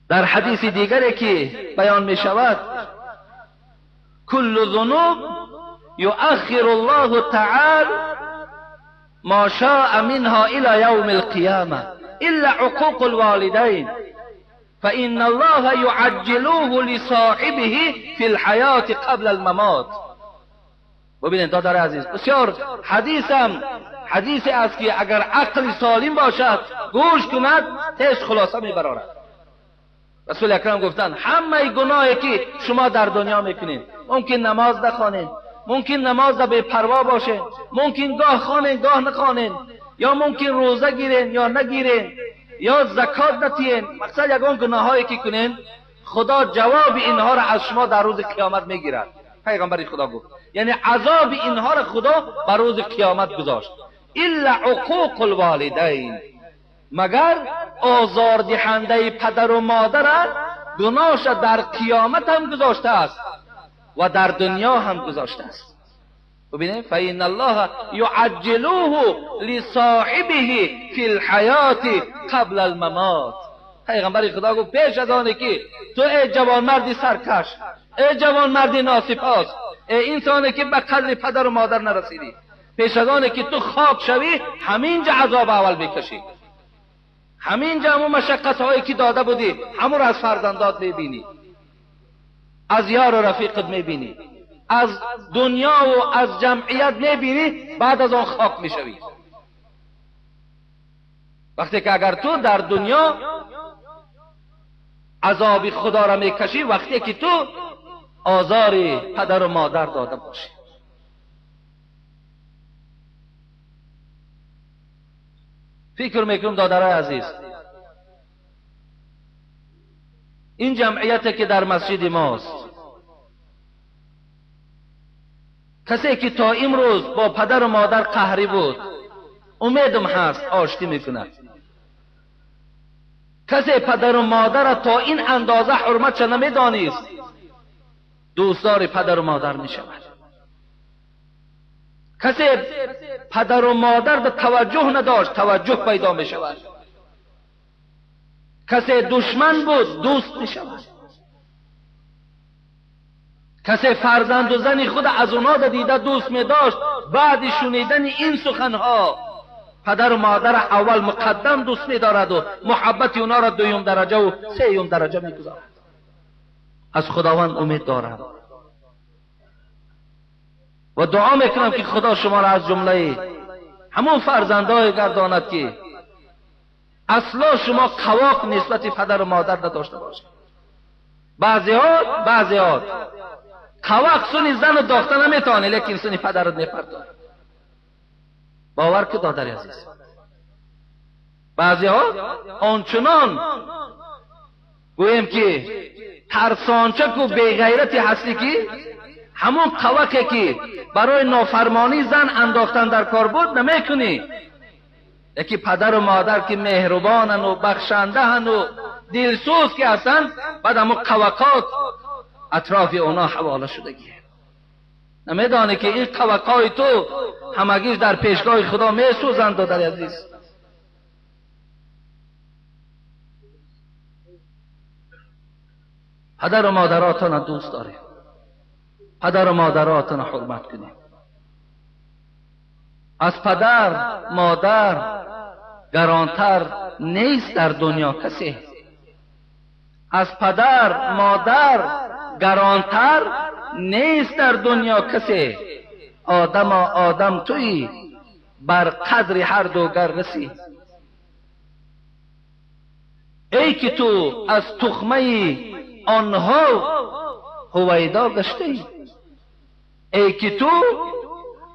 در حدیث دیگری که بیان می شود، کل ذنوب یؤخر الله تعالی ما شاء منها الى یوم القیامه الا عقوق الوالدین فإن الله يعجلوه لصاحبه في الحیات قبل الممات. ببینید دادر عزیز، بسیار حدیثم حدیث است که اگر عقل سالم باشد گوش کند تیز خلاصه میبرارد. رسول اکرم گفتند همه گناهی که شما در دنیا میکنید، ممکن نماز نخوانید، ممکن نماز به پروا باشه، ممکن گاه خوانین گاه نخوانین، یا ممکن روزه گیرین یا نگیرین، یا زکات ندین، مقصد یگان گناهایی که کنین، خدا جواب اینها را از شما در روز قیامت میگیرد. پیغمبر خدا گفت یعنی عذاب اینها را خدا بر روز قیامت گذاشت. الا عقوق الوالدین، مگر آزاردهنده پدر و مادر گناهش در قیامت هم گذاشته است و در دنیا هم گذاشته است. ببینید فإن الله یعجلوه لصاحبه فی الحیات قبل الممات. پیغمبر خدا گفت پیش از آنه که تو ای جوانمردی سرکش، ای جوانمردی ناسپاس، ای انسانی که به قدر پدر و مادر نرسیدی، پیش از آنه که تو خاک شوی همینجا عذاب اول بکشی، همینجا همون مشقت هایی که داده بودی همون را از فرزندات میبینی، از یار و رفیقت میبینی، از دنیا و از جمعیت میبینی، بعد از آن خاک میشوی. وقتی که اگر تو در دنیا عذاب خدا را میکشی، وقتی که تو آزار پدر و مادر داده باشی. فکر میکنم دادرای عزیز، این جمعیت که در مسجد ماست، کسی که تا امروز با پدر و مادر قهری بود، امیدم هست آشتی میکند. کسی پدر و مادر تا این اندازه حرمتش نمیدانست، دوستدار پدر و مادر میشود. کسی پدر و مادر به توجه نداشت، توجه پیدا می شود. کسی دشمن بود، دوست می شود. کسی فرزند و زن خود از اونا دیده دوست می داشت، بعد شنیدن این سخنها پدر و مادر اول مقدم دوست می دارد و محبت اونا را دویم درجه و سیوم درجه می گذارد. از خداوند امید دارم و دعا میکنم که خدا شما را از جمله همون فرزندهای گرداند که اصلا شما قواق نسبت پدر و مادر نداشته باشید. بعضیات قواق سنی زن رو داخته نمیتونه، لیکن سنی پدر رو میپرداره. باور که دادر عزیز، بعضیها آنچنان گوییم که ترسانچک و بیغیرتی هستی که همون قوقی که برای نافرمانی زن انداختن در کار بود نمیکنی. یکی پدر و مادر که مهربانن و بخشندهن و دلسوز که هستن، بعد همون قوقات اطراف اونا حواله شدگیه. نمیدانه که این قوقای تو همگیش در پیشگاه خدا میسوزند. دادر عزیز، پدر و مادراتان دوست داره، پدر و مادراتان حرمت کنید. از پدر مادر گرانتر نیست در دنیا کسی. از پدر مادر گرانتر نیست در دنیا کسی. آدم آدم تویی، بر قدر هر دو گر رسی. ای که تو از تخمه آنها هویدا گشته ای، ای که تو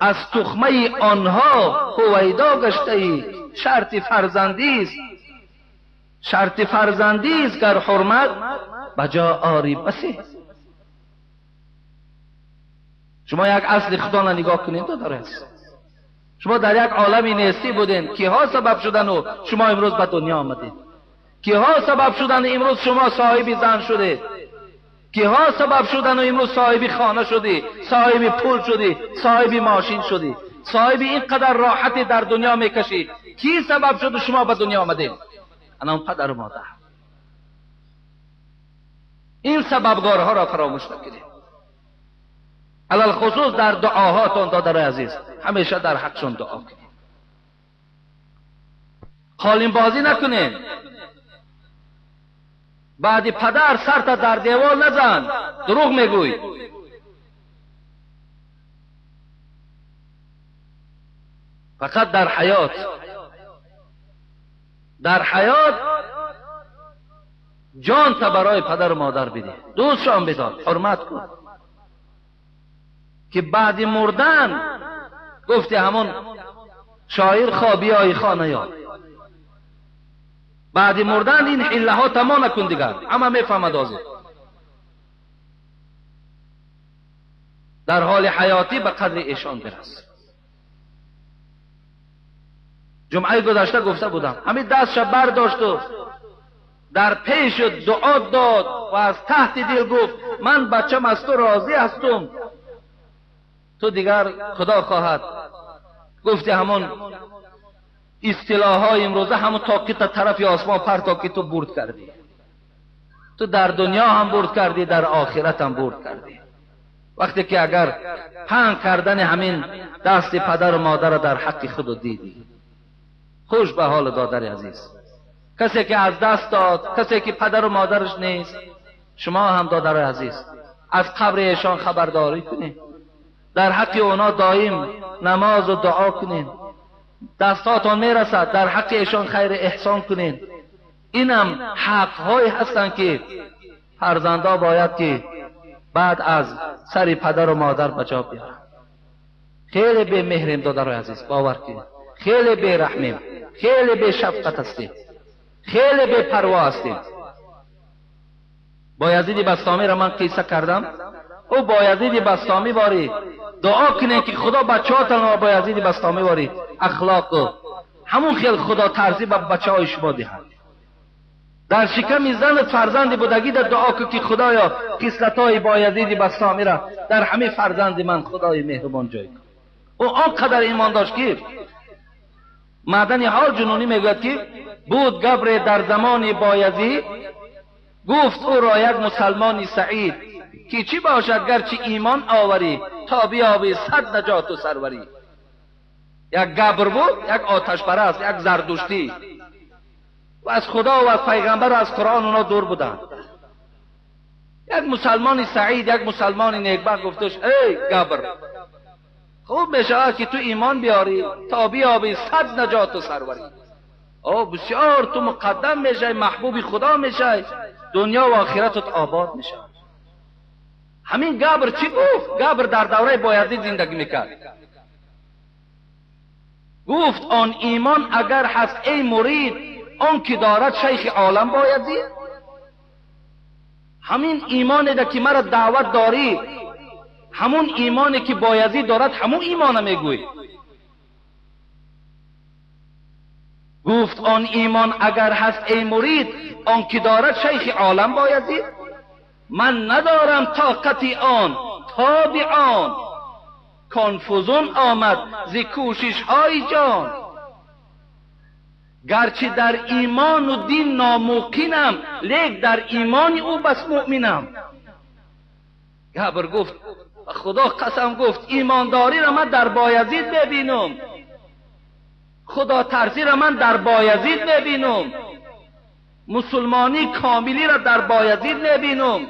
از تخمه آنها هویدا گشته ای. شرط فرزندی است، شرط فرزندی است گر حرمت بجا آری بسی. شما یک اصل خدا را نگاه کنید دادر، شما در یک عالمی نیستی بودین، کیها سبب شدن و شما امروز به دنیا آمدید؟ کیها سبب شدن امروز شما صاحب زن شدید؟ کیها سبب شدن و امروز صاحب خانه شدی، صاحب پول شدی، صاحب ماشین شدی، صاحب اینقدر راحتی در دنیا میکشی؟ کی سبب شد و شما به دنیا آمدید؟ انا پدر و مادر. این سببگارها را فراموش نکنید. علل خصوص در دعاهاتون دادر عزیز، همیشه در حقشون دعا کنید. خالین بازی نکنید. بعد پدر سر تا در دیوار نزن، دروغ میگوی. فقط در حیات، در حیات جان تا برای پدر و مادر بده، دوستشان بدار، حرمت کن، که بعد مردن گفتی همون شاعر خوابی های خانه یاد، بعد مردن این حله ها تمام نکن دیگر، اما میفهمد آزید. در حال حیاتی به قدر ایشان برس. جمعه گذشته گفته بودم، همین دستش برداشت و در پیش دعا داد و از تحت دل گفت من بچم از تو راضی هستم، تو دیگر خدا خواهد. گفتی همون اصطلاح های امروزه، همون تاکی تا طرف آسمان پر تاکی تو برد کردی، تو در دنیا هم برد کردی، در آخرت هم برد کردی. وقتی که اگر پهن کردن همین دست پدر و مادر در حق خود دیدی، خوش به حال دادر عزیز، کسی که از دست داد، کسی که پدر و مادرش نیست، شما هم دادر عزیز از قبر ایشان خبرداری کنید، در حق اونا دائم نماز و دعا کنید، دستاتان میرسد در حق ایشان خیر احسان کنید. اینم حقهایی هستند که فرزندا باید که بعد از سر پدر و مادر بجا بیارن. خیلی بی مهریم دادر عزیز، باور کنید، خیلی بی رحمیم، خیلی بی شفقت هستیم، خیلی بی پروا هستیم. بایزید بسطامی را من قصه کردم، او بایزید بسطامی واری دعا کنید که خدا بچه‌هاتان را بایزید بسطامی واری اخلاق همون خیلی خدا ترسی به بچه‌های شما دهند. در شکم زن فرزند بودگی در دعا کن که خدایا خصلت‌های بایزید بسطامی را در همه فرزند من خدای مهربان جای کن. او آنقدر ایمان داشت که معدن حال جنونی میگوید که بود گبر در زمان بایزید، گفت او را یک مسلمانی سعید که چی باشد گرچه ایمان آوری، تا بیابی صد نجات و سروری. یک گبر بود، یک آتش پرست، یک زردشتی، و از خدا و از پیغمبر و از قرآن اونا دور بودند. یک مسلمان سعید، یک مسلمان نیکبخت گفتش ای گبر، خوب میشود که تو ایمان بیاری تا بیابی صد نجات و سروری. او بسیار تو مقدم میشی، محبوب خدا میشی، دنیا و آخرتت آباد میشه. همین گبر چی گفت؟ گبر در دوره بایزید زندگی میکرد. گفت آن ایمان اگر هست ای مرید، آن که دارد شیخ عالم بایزید. همین ایمانی ده که مرا دعوت داری، همون ایمانی که بایزید دارد، همون ایمان میگوی. گفت آن ایمان اگر هست ای مرید، آن که دارد شیخ عالم بایزید. من ندارم طاقتی آن تاب آن، کان فزون آمد ز کوشش های جان. گرچه در ایمان و دین ناموقینم، لیک در ایمان او بس مؤمنم. گبر گفت خدا قسم، گفت ایمانداری را من در بایزید ببینم، خدا ترسی را من در بایزید ببینم، مسلمانی کاملی را در بایزید میبینم.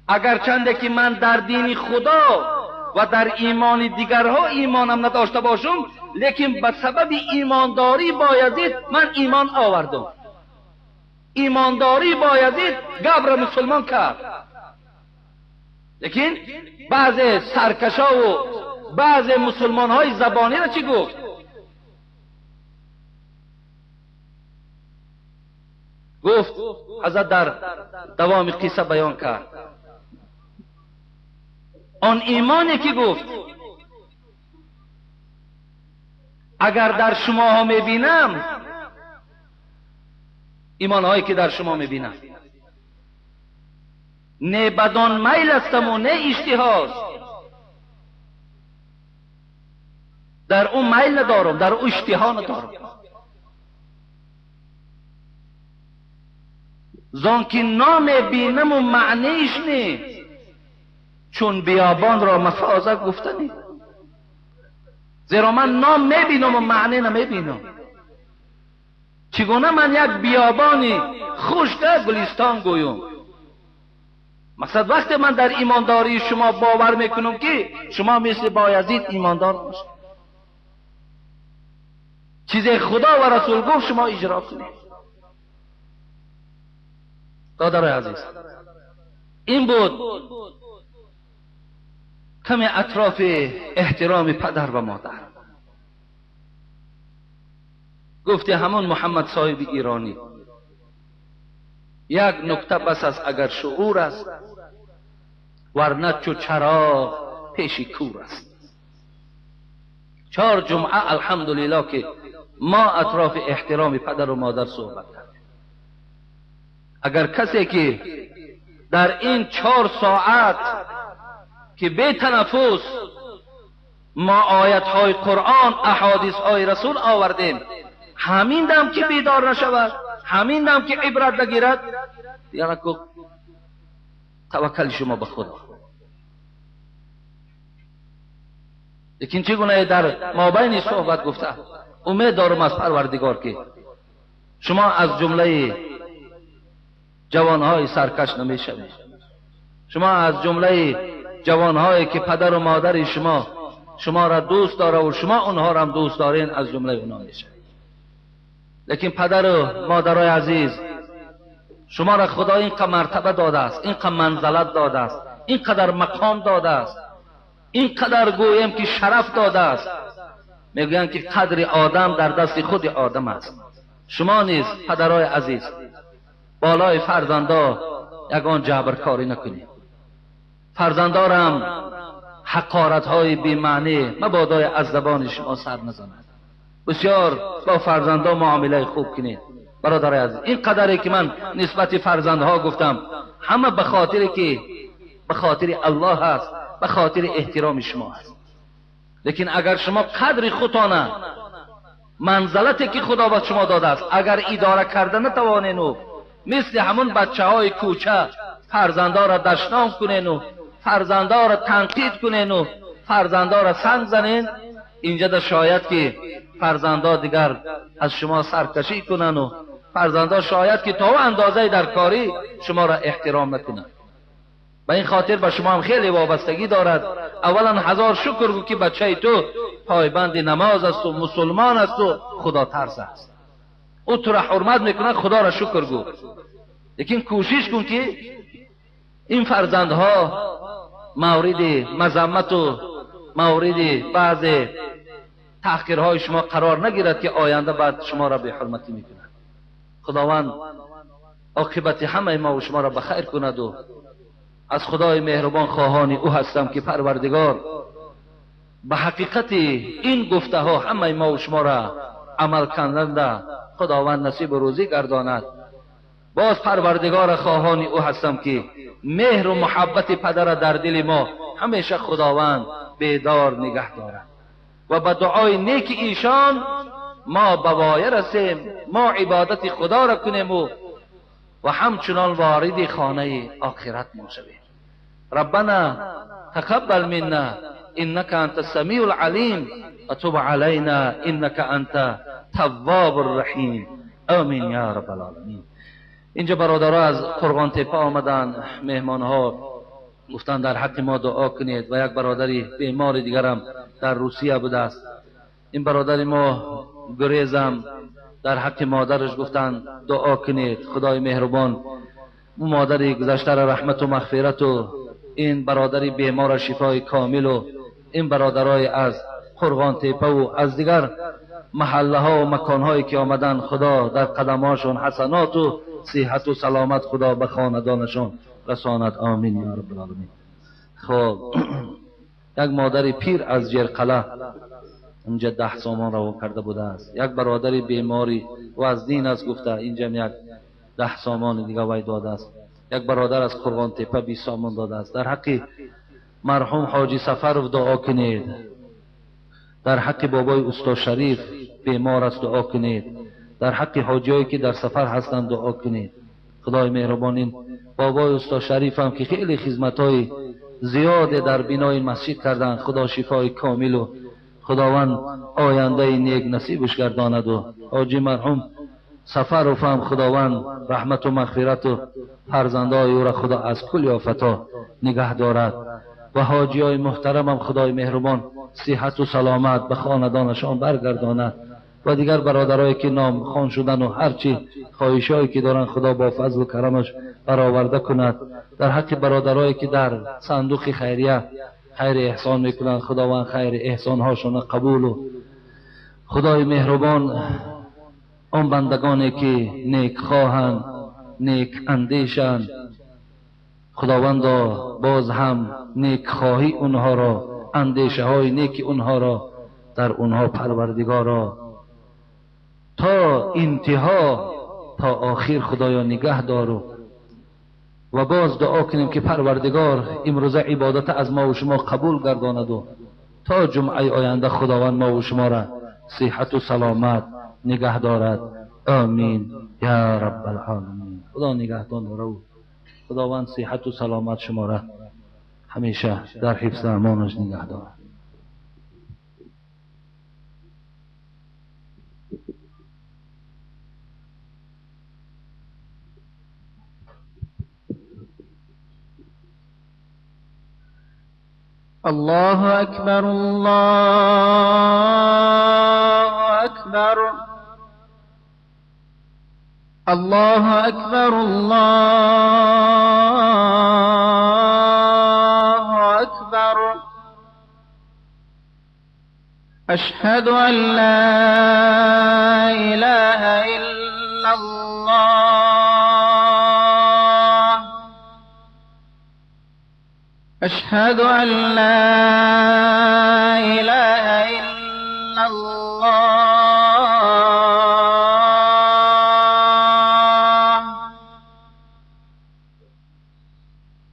اگر چنده که من در دین خدا و در ایمان دیگرها ایمانم نداشته باشم، لیکن به سبب ایمانداری بایزید من ایمان آوردم. ایمانداری بایزید گبر مسلمان کرد. لیکن بعض سرکشا و بعض مسلمان های زبانی را چی گفت؟ گفت حضرت در دوام قصه بیان کرد آن ایمانی که گفت اگر در شما ها میبینم، ایمان هایی که در شما میبینم، نه بدان میل هستم و نه اشتهاست، در اون میل ندارم، در اون اشتها ندارم، زان که نام بینم و معنیش نی، چون بیابان را مفازه گفته نی. زیرا من نام میبینم و معنی نمیبینم. چگونه من یک بیابانی خشک گلستان گویم؟ مقصد وقتی من در ایمانداری شما باور میکنم که شما مثل بایزید ایماندار باشید، چیز خدا و رسول گفت شما اجرا کنید. دادر عزیز، این بود کمی اطراف احترام پدر و مادر. گفته همون محمد صاحب ایرانی یک نکته بس است اگر شعور است، ورنه چو چراغ پیش کور است. 4 جمعه الحمدلله که ما اطراف احترام پدر و مادر صحبت کردیم. اگر کسی که در این 4 ساعت که بی تنفس ما آیت های قرآن، احادیث های رسول آوردیم، همین دم که بیدار نشود، همین دم که عبرت نگیرد، یعنی که توکل شما به خدا. لیکن چگونه در مابین صحبت گفته، امید دارم از پروردگار که شما از جمله جوانهای سرکش نمیشوید، شما از جمله جوانهایی که پدر و مادر شما شما را دوست داره و شما اونها را هم دوست دارین، از جمله اونها میشوید. لیکن پدر و مادرای عزیز، شما را خدا اینقدر مرتبه داده است، اینقدر منزلت داده است، اینقدر مقام داده است، اینقدر گویم که شرف داده است. میگویند که قدر آدم در دست خود آدم است. شما نیز پدرای عزیز بالای فرزندا یگان جبرکاری نکنید. فرزندارم حقارت های بی معنی مبادای از زبان شما سر نزند. بسیار با فرزندا معامله خوب کنید. برادرای عزیز، این قدری که من نسبت فرزندها گفتم همه به خاطر که به خاطر الله است، به خاطر احترام شما است. لیکن اگر شما قدر خودتانه، منزلتی که خدا به شما داده است، اگر اداره کرده نتوانین و مثل همون بچه های کوچه فرزندا را دشنام کنین و فرزندا را تنقید کنین و فرزندا را سنگ زنین، اینجا در شاید که فرزندا دیگر از شما سرکشی کنن و فرزندا شاید که تا اندازه در کاری شما را احترام نکنن. به این خاطر به شما هم خیلی وابستگی دارد. اولا هزار شکر گو که بچه تو پایبند نماز است و مسلمان است و خدا ترس است، او تو را حرمت میکنه، خدا را شکر گو. لیکن کوشش کن که این فرزندها مورد مذمت و مورد بعض تحقیرهای شما قرار نگیرد که آینده بعد شما را به حرمتی میکند. خداوند عاقبت همه ما و شما را بخیر کند و از خدای مهربان خواهان او هستم که پروردگار به حقیقت این گفته ها همه ما و شما را عمل کننده خداوند نصیب روزی گرداند. باز پروردگار خواهان او هستم که مهر و محبت پدر در دل ما همیشه خداوند بیدار نگه دارد و به دعای نیک ایشان ما به وایه رسیم، ما عبادت خدا را کنیم و همچنان وارد خانه آخرت ما شویم. ربنا تقبل منا انك انت السمیع العلیم وتب علینا انك انت تواب الرحیم. آمین یا رب العالمین. اینجا برادرها از قرغان تپه آمدن، مهمانها گفتن در حق ما دعا کنید و یک برادری بیمار دیگرم در روسیه بوده است. این برادر ما گریزم در حق مادرش گفتن دعا کنید. خدای مهربان اون مادری گذشته را رحمت و مغفرت و این برادری بیمار شفای کامل و این برادرای از قرغان تپه و از دیگر محله ها و مکان هایی که آمدن، خدا در قدماشون حسنات و صحت و سلامت خدا به خاندانشون رساند. آمین یا رب العالمین. خب یک مادر پیر از جرقله اینجا 10 سامان رو کرده بوده است. یک برادر بیماری و از دین است گفته اینجا یک 10 سامان دیگه وای داده است. یک برادر از قرغان تپه 20 سامان داده است. در حق مرحوم حاجی سفرов دعا کنید. در حق بابای استاد شریف بیمار است دعا کنید. در حق حاجیایی که در سفر هستند دعا کنید. خدای مهربان این بابای استاد شریف هم که خیلی خدمت‌های زیاد در بنای مسجد کردند، خدا شفای کامل و خداوند آینده نیک نصیبش گرداند و حاجی مرحوم سفر هم خداوند رحمت و مغفرت و فرزندای او را خدا از کل آفت‌ها نگه دارد و حاجی های محترم هم خدای مهربان صحت و سلامت به خاندانشان برگرداند و دیگر برادرایی که نام خوان شدن و هرچی خواهشایی که دارن خدا با فضل و کرمش برآورده کند. در حق برادرایی که در صندوق خیریه خیر احسان میکنند، خداوند خیر احسان هاشون قبول و خدای مهربان آن بندگانی که نیک خواهند، نیک اندیشند، خداوندا باز هم نیک خواهی اونها را، اندیشه های نیک اونها را در اونها پروردگارا تا انتها تا آخر خدایا نگه دارو و باز دعا کنیم که پروردگار امروز عبادت از ما و شما قبول گرداند و تا جمعه آینده خداوند ما و شما را صحت و سلامت نگه دارد. آمین یا رب العالمین. خدا نگهدان داره، خداوند صحت و سلامت شما را همیشه در حفظ امانش نگه دارد. الله أكبر الله أكبر الله أكبر الله أكبر. أشهد أن لا إله إلا الله. أشهد أن لا إله إلا الله.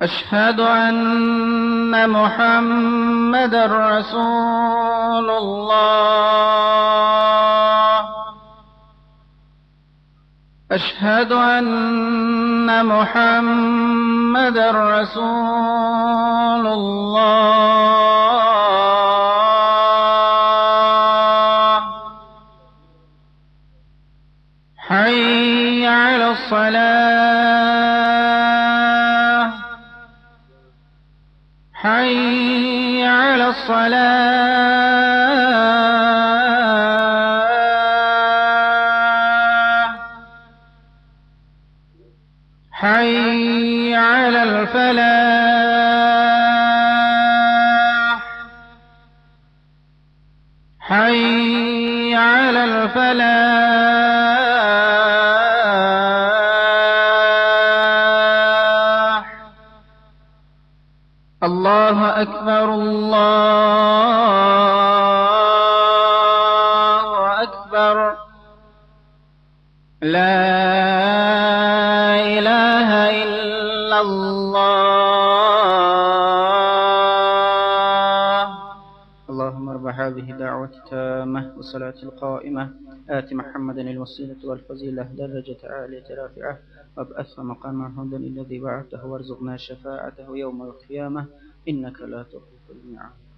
أشهد أن محمدا رسول الله. أشهد أن محمدا رسول الله. حي على الصلاة. حي على الصلاة. حي على الفلاح. حي على الفلاح. الله أكبر الله أكبر. لا إله إلا الله. اللهم رب هذه الدعوة التامة والصلاة القائمة آت محمدا الوسيلة والفضيلة درجة عالية رافعة وابعثه مقام محمودا الذي وعدته وارزقنا شفاعته يوم القيامة إنك لا تخلف الميعاد.